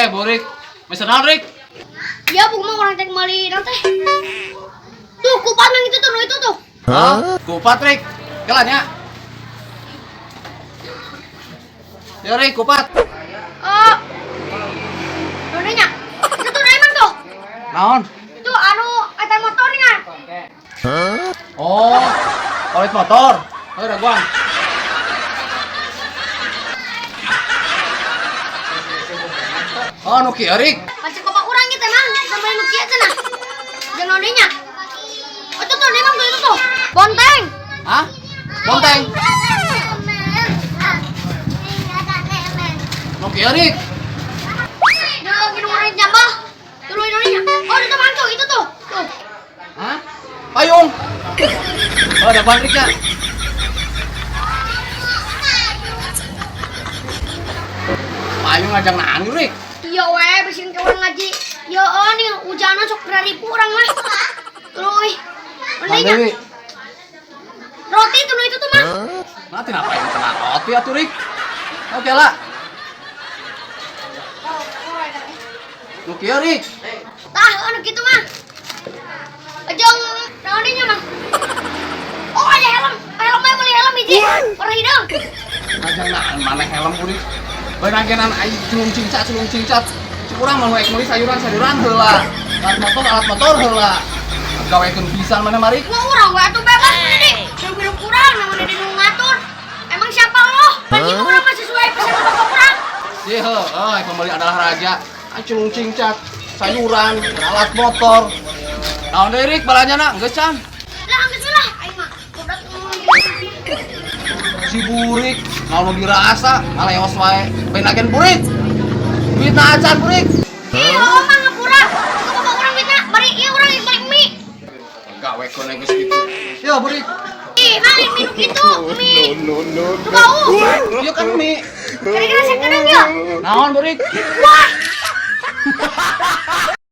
Burik. Meser naon, Rik? Ya, buku mah orang teh meuli naon teh. Tuh, kupat mang itu tuh, nu itu tuh. Hah? Kupat, Rik. Kelan ya. Ya, Rik, kupat. Eh. Naon nya? Itu tuh emang tuh. Naon? Itu anu eta motornya. Oh, olit motor. Oh, raguan. Oh, nu kieu, Rik. Pacek bapak urang gitu emang, sampai nu kieu cenah. Jeung naon nya? Oh, itu tuh emang tuh itu tuh. Bonteng. Hah? Bonteng. Nu kieu, Rik. Jangan minum orang nyambah. Tuluy nya. Oh, itu mantu itu tuh. Tuh. Hah? Payung. Oh, ada Rik ya. Payung ngajak nangis, Rik. Iya we, bisin ke orang ngaji. Ya oh nih hujanan sok ribu orang mah. Tuluy. Mana, nya. Roti tuh itu tuh mah. Nanti kenapa yang kena roti atuh, Rik? Oke lah. Nu kieu, Rik. Tah, anu gitu mah. Ejong naon nya mah. Oh, ada helm. Helm mah beli helm hiji. Warna hidung. Ngajak naan mana helm burik. Benagenan aing culung cingcat culung cingcat. Cik urang mah nu meuli sayuran-sayuran heula. Alat motor heula. Gawekeun pisan mana mari. Wah, urang we atuh bebas nih. Hidup kurang namanya di nu ngatur. Emang siapa lo? Kan ieu urang mah sesuai pesan bapak urang. Sih heuh, pembeli adalah raja. Aing culung cingcat, sayuran, alat motor. Naon deui Rik balanjana? Geus can. Lah geus lah aing mah. Budak Si burik, naon nu dirasa, ngaleos wae. Benagen burik. Duitna acan burik. Ih, oh mah ngapura. Ku bapak urang duitna, bari ieu urang beli mie. Gawekeun geus kitu. Yo burik. Ih, mang mie nu kitu, mie. No, no, Nu bau. Ieu kan mie. Kira-kira sakedeung yeuh. Naon burik? Wah.